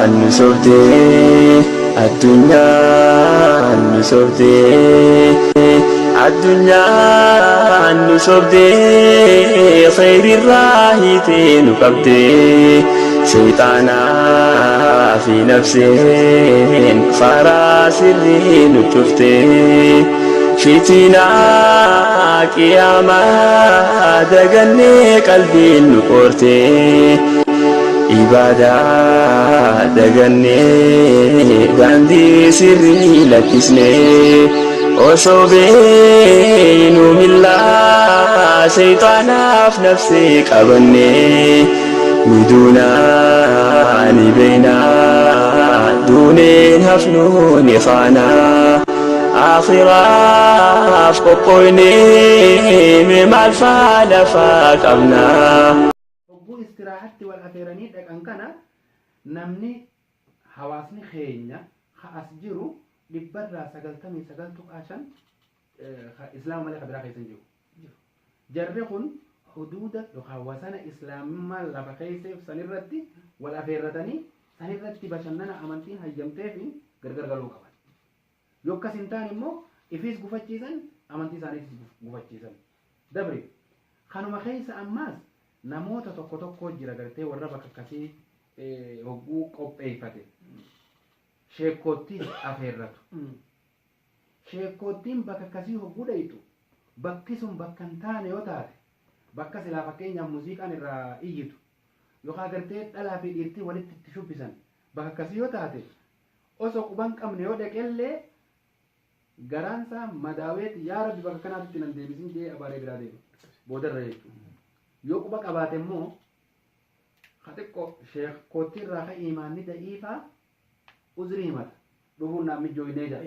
Nu sobdee, addunyaan nu sobdee, addunyaan nu sobdee, kheyrirraa hiitee nu qabdee, sheyxaanaa fi nafseen karaa sirrii nu cuftee, fitinaa qiyaamaa dagannee qalbiin nu qoortee, ibaadaa dagannee daandii sirrii lakkisnee, osoo beeynu millaa sheyxaanaaf nafsee qabannee, ni duunaa ni beeynaa, duuneen hafnuu ni kaanaa, aakhiraaf qophooynee mee maal faa lafaa qabnaa? Hogguu istiraahatti wal afeeranii dhaqan kana namni hawaasni keenya ka as jiru dhibbarraa 99.5 ka islaama malee ka biraa keessa hin jiru. Jarri kun huduuda yookaan wasana islaamummaa lafa keesseef sanirratti wal afeerratanii sanirratti bashannana amantiin hayyamteefiin gargar galuu qaban. Yoo akkas hin taane immoo ifiis gufachiisan, amantii isaaniitis gufachiisan. Dabri. Kanuma keessa ammaas namoota tokko tokkoo jira, gartee warra bakka akkasii hogguu qopheeffate sheekkoottiis afeerratu. Sheekkoottiin bakka akkasii hogguu dhayxu, bakki sun bakka hin taane yoo taate, bakka silaa fakkeenyaaf muuziqaan irraa iyyitu yookaan gartee dhalaa fi dhiirtii walitti itti shubbisan, bakka akkasii yoo taate, osoo quban qabne yoo dhaqellee garaan isaa madaaweeti, "Yaa Rabbi, bakka kanaatti nan deebisin" jee abaaree biraa deema boodarra jechuudha. Yoo quba qabaate immoo ka xiqqoo sheekkoottii irraa ka imaanni da'iifaa uzrii himata, dhufuun naan mijjooynee jira.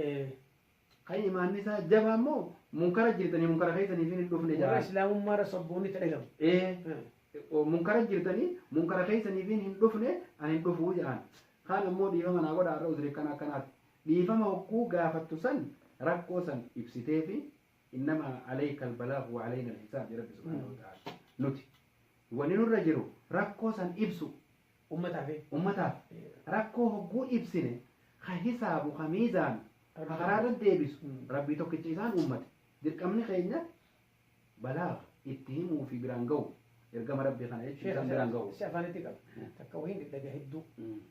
Ka imaanni isaa jabaa immoo munkara jirtanii, munkara keessanii fi hin dhufne Warra jira. islaamummaarra sobboonni itti dhagamu. Ee, munkara jirtanii, munkara keessanii fi hin dhufne, ani hin dhufuu jedhan. Kaan immoo dhiifama naa godha, har'a uzrii akkana akkanaati. Dhiifama hogguu gaafattu san rakkoo san ibsitee fi إنما عليك البلاغ وعلينا الحساب jedha Rabbi سبحانه وتعالى. Nuti wanni nurra jiru rakkoo san ibsu. Ummataaf. Ummataaf rakkoo hogguu ibsine, ka hisaabu, ka miizaanu, ka karaa irra deebisu Rabbii tokkicha isaan uummate. Dirqamni keenya balaaf itti himuu fi biraan ga'u, ergama Rabbii kana jechuun isaan biraan ga'u. Si afaanitti qaba. Takka wahiin dhagaa hedduu.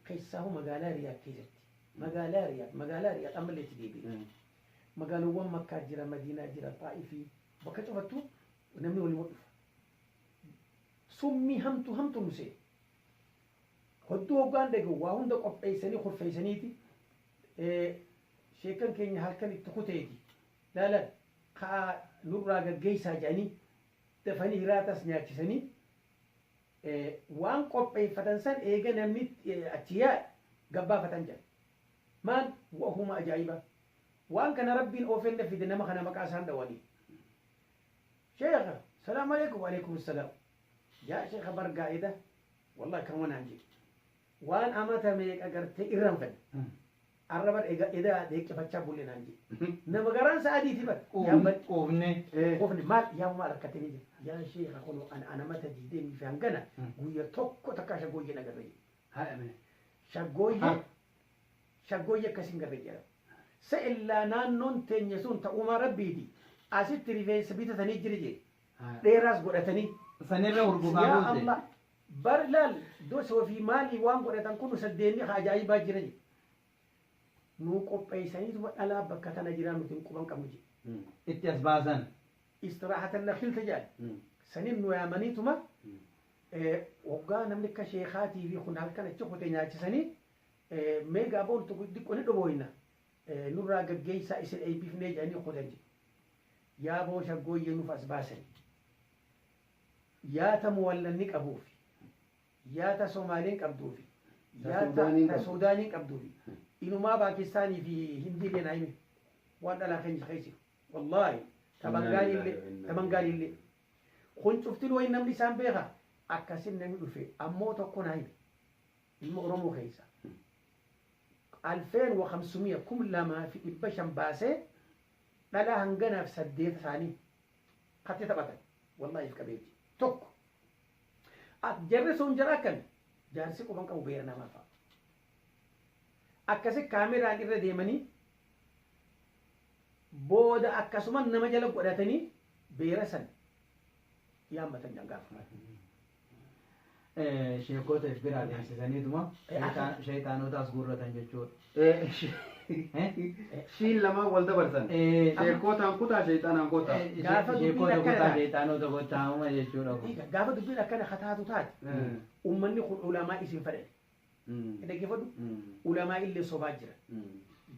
Keessaahu magaalaa Riyaad keessatti. Magaalaa Riyaad, magaalaa Riyaad ammallee itti deebi'e. Magaaloowwan Makkaa jira, Madiinaa jira, Xaa'ifii bakka cufattuu namni waliin dhufa. Summii hamtu hamtu nu seene. Hodduu hoggaan dhagahu waa hunda qopheessanii kurfeessaniiti, sheekan keenya halkan itti kuteeti. Laalan ka'a, nurraa gaggeessaa jedhanii dafanii hiraatas nyaachisanii, waan qopheeffatan san eega namni achi yaa'e gabbaafatan jedhan. Maal wahuma ajaa'ibaa! Waan kana Rabbiin oofenna fide, nama kana maqaa isaan dhawanii. "Sheekha, salaamu alaikum." "Waalaikum salaam." "Yaa sheekha, bargaa'ida wallahi kan wanaan jedhe. Waan amata meeqa gartee irraanfanne. Arra bar ega eda deeqqifachaa bulle" naan jedhe. Nama garaan isaa adiiti bar. Quufne. Quufne maal yaa maal harkatanii jira. "Yaa sheekha, kun ana mata 20 fi hangana guyya tokko takkaa shaggooyyee nagarree." Haadha. Shaggooyyee, shaggooyyee akkasiin garree jedhama. Sa illaa naannoon teenya sun ta'uumaa Rabbiiti. Asitti rifeensa bitatanii jira jee. Dheeraas godhatanii. Sanirra hurgufaa Yaa bulte. Allah. Bar laal dosoo fi maalii waan godhatan kun saddeenni haa ajaa'ibaa jira jee. Nuu qopheessaniituma dhalaa bakka tana jiraa, nuti hin quban qabnu jee. Itti as baasan. Istiraahatan nakhilta jedhan. Sanin nu yaamaniituma waggaa namni akka sheekaatii fi kun halkan achi kute nyaachisanii, mee gaafa tokko xiqqoo ni dhobooyna, nurraa gaggeessaa, isin eebbifnee jedhanii kutan jedhe. Yaa boo, shaggooyyee nuuf as baasani. Yaata muwallanni qabuufi, yaata Somaaliin qabduufi, yaata Suudaaniin qabduufi, inumaa Paakistaanii fi Hindiillee naa himi waan dhalaa keenya keessa jiru. Wallaahi ta Bangaaliillee, ta Bangaaliillee. Kun cuftin wayi namni isaan beeka, akkasin namni dhufe ammoo tokko naa himi. Ilma Oromoo keessa. 2500, 2500 baasee dhalaa hanganaaf saddeet isaanii katti taphatan. Wallaahi if qabeeji. Tokko. Jarri sun jara akkami? Jaarsi quban qabu beera namaa fa'a. Akkasi kaameraan irra deemanii booda akkasuma nama jala godhatanii beera san yaammatan gaafa. Sheekota if biraa deemsisaniituma shayxaanota as guurratan jechuudha. Shiin lamaan wal dabarsan. Sheekootaan kutaa, shayxaanaan kutaa. Gaafa dubbiin Sheekota akkana kutaa, taate. shayxaanota kutaa uuma jechuudha kun. Egaa gaafa dubbiin akkana kataatu taate, ummanni kun ulamaa isin fedhan. Dhaggeeffadhu, ulamaa illee sobaa jira.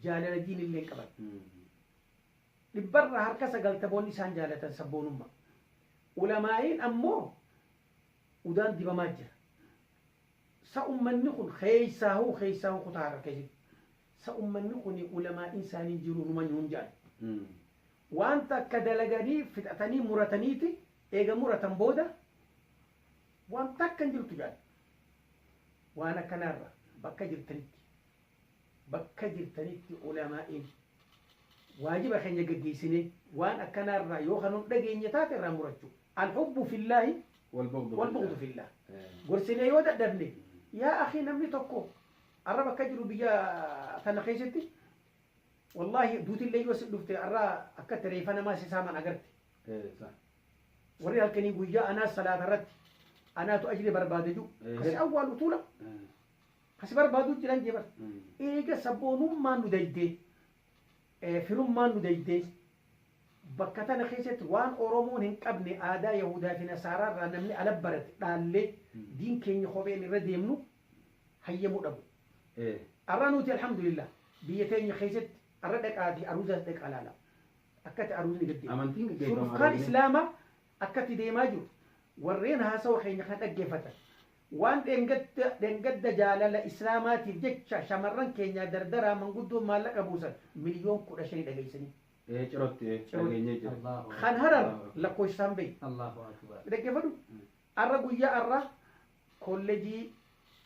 Jaalala diin illee hin qaban. 90% isaan jaalatan sabboonummaa. Ulamaa'iin ammoo udaan dibamaa jira. Sa ummanni kun keessaahuu kutaa harka keessatti. Sa ummanni kun ulamaa'iin isaanii jiru numa nuun jedhan. Wanta akka dalaganii fixatanii murataniiti, eega muratan booda wanta akka hin jirtu jedhan. Waan akkanaarra bakka jirtanitti ulamaa'iin waajiba keenya gaggeessinee waan akkanaarraa yoo kan dhageenye taate irraa murachuu. الحب في الله والبغض والبغض في الله. Gorsinee yoo dadhabne, yaa akhi, namni tokko arra bakka jiru biyya tana keessatti, wallahi, duutillee yoo si dhufte arra akka reefa namaa si saaman agarte. Warri halkanii guyyaa anaa salaata irratti anaatu ajli barbaade jiru kasi awwaalu tuula kasi barbaadu jiran jee bar. Eega sabboonummaan nu daydee, firummaan nu daydee, bakka tana keessatti waan Oromoon hin qabne aadaa Yahudaa fi Nasaaraa irraa namni ala barate dhaallee diin keenya kopheen irra deemnu hayyamuu dhabu. Arra nuti alhamdulillah biyya teenya keessatti arra dhaqaatii aruuzaas dhaqaa laala. Akkatti aruuzni gaggeeffamu. Amantiin gaggeeffamu. Shurufkaan Islaamaa akkatti deemaa jiru, warreen haasawa keenya kan dhaggeeffatan, waan dheengadda jaalala Islaamaatiif jecha shamarran keenya dardaraa manguddoo maallaqa buusan 15,000,000 dhageessanii. Cirootti dhageenyee jira. Allahu Kan Harar lakkoofsaan beeku. Allahu akbar. Dhaggeeffadhu. Arra guyyaa arra kolleejii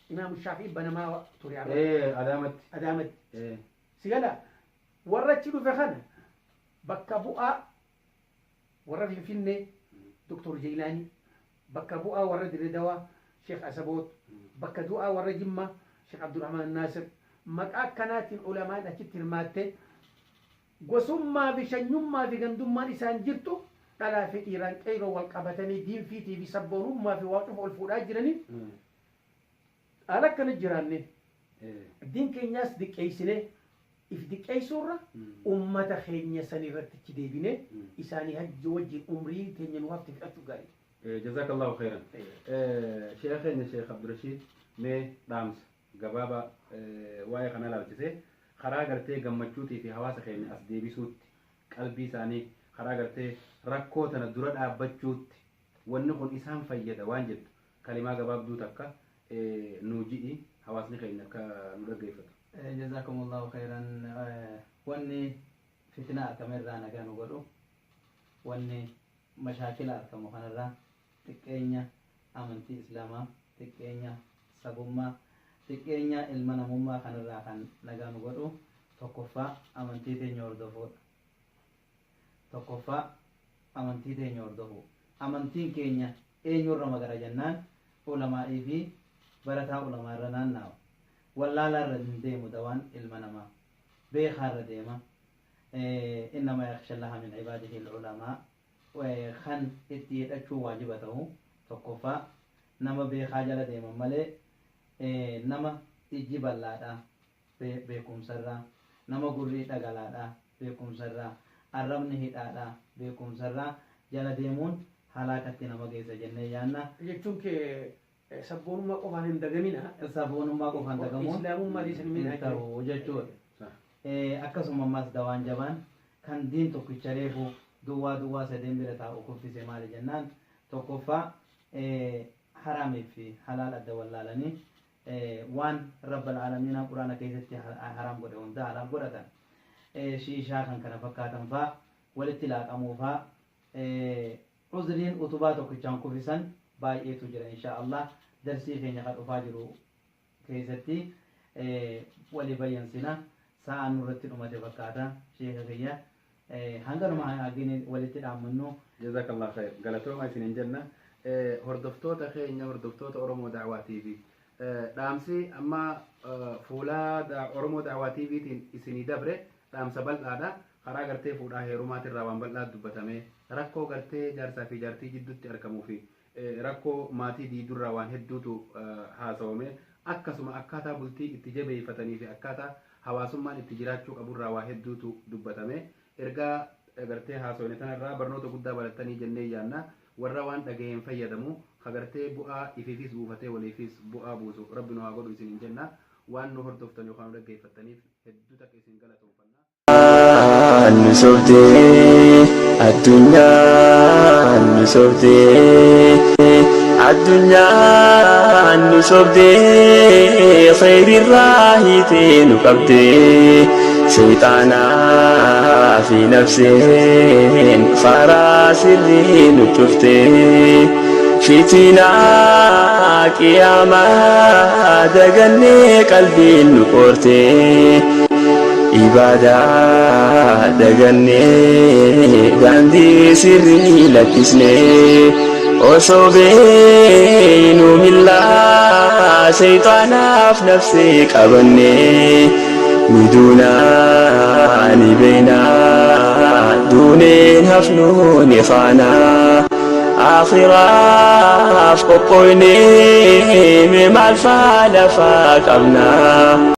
Imaam Shaafii banamaa ture arra. Adaamatti. Adaamatti. Sigala warra achi dhufe kana bakka bu'aa warra Finfinnee Doktor Jeylaanii, bakka bu'aa warra Dirredawaa Sheekh Asaboot, bakka du'aa warra Jimmaa Sheekh Abdurrahmaan Naasir, maqaa akkanaatiin ulamaan achitti hirmaattee gosummaa fi shanyummaa fi gandummaan isaan jirtu dhalaa fi dhiiraan qeeroo wal qabatanii diinfiitii fi sabboonummaa fi waa cufa ol fuudhaa jiranii haala akkana jiraanne diin keenyaas diqqeessinee if diqqeessuurra ummata keenya san irratti achi deebinee isaanii hajji wajjin umrii teenya nu hafte fixachuu gaarii. Jazakallahu khairan. Sheekh keenya Sheekh Abdurashiid, mee dhaamsa gabaabaa waa'ee kana ilaalchisee karaa gartee gammachuutii fi hawaasa keenya as deebisuutti, qalbii isaanii karaa gartee rakkoo tana dura dhaabbachuutti wanni kun isaan fayyada waan jettu kalimaa gabaabduu takka nuu ji'i, hawaasni keenya akka nu dhaggeeffatu. Jazakumullahu khairan. Wanni fitnaa argamerraa nagaa nu godhu, wanni mashaakila argamu kanarraa xiqqeenya amantii Islaamaa, xiqqeenya sabummaa, xiqqeenya ilma namummaa kanarraa kan nagaa nu godhu, tokkoffaa amantii teenya hordofuudha. Tokkoffaa amantii teenya hordofuu. Amantiin keenya eenyurra magara jennaan, ulamaa'ii fi barataa ulamaa irra naanna'u. Wallaalaa irra hin deemu dawaan ilma namaa. Beekaa irra deema. إنما يخشى الله من عباده العلماء. Kan itti hidhachuu waajiba ta'u tokkoffaa nama beekaa jala deeman malee nama ijji bal'aadha beekumsarraa, nama gurrii dhagalaadha beekumsarraa, arrabni hidhaadha beekumsarraa jala deemuun halaakatti nama geessa jennee yaanna. Jechuun kee sabboonummaa qofaan hin dagamina. Sabboonummaa qofaan dagamuun Islaamummaa dhiisan hin ta'u jechuudha. Akkasuma ammas dawaan jabaan kan diin tokkicha reefu duwwaa duwwaa sadeen bira taa'u kuffise maali jennaan, tokkoffaa haraamii fi halaal adda wallaalanii waan rabbal aalamiinaa Quraana keessatti haraam godhe hunda halaal godhatan. Shiishaa kan kana fakkaatan faa walitti laaqamuu faa, uzriin utubaa tokkichaan kuffisan baay'eetu jira. Insha Allah darsii keenya kan dhufaa jiru keessatti walii bayyansina. Sa'aan nurratti dhumate fakkaata. Sheeka kiyya, hanganuma hagini walitti dhaammannu. Jazakallah khair. Galatooma isinin jenna. Hordoftoota keenya, hordoftoota Oromoo Da'waa TV. Dhaamsi amma fuula Oromoo Daawaa TVtiin isinii dabre dhaamsa bal'aadha. Karaa gartee fuudhaa heerumaatirraa waan bal'aa dubbatame, rakkoo gartee jaarsaa fi jaartii jidduutti argamuu fi rakkoo maatii diidurraa waan hedduutu haasawame. Akkasuma akkaataa bultii itti jabeeffatanii fi akkaataa hawaasummaan itti jiraachuu qaburraa waa hedduutu dubbatame. Ergaa gartee haasawne tanarraa barnoota guddaa barattanii jennee yaanna. Warra waan dhagaheen fayyadamu, kagartee bu'aa ifiifis buufatee waliifis bu'aa buusu Rabbi nu haa godhu isiniin jenna. Waan nu hordoftan yookaan nu dhaggeeffattaniif hedduu takka isin galatoomfanna. Nu sobdee addunyaan, nu sobdee addunyaan, nu sobdee khayrirraa hiitee nu qabdee, shayxaanaa fi nafseen karaa sirrii nu cuftee, fitinaa qiyaamaa dagannee qalbiin nu qoortee, ibaadaa dagannee daandii sirrii lakkisnee, osoo beeynu millaa shayxaanaaf nafsee qabannee, ni duunaa ni beeynaa, duuneen hafnuu ni faanaa, akhiraaf qophooynee mee maal faa lafaa qabnaa.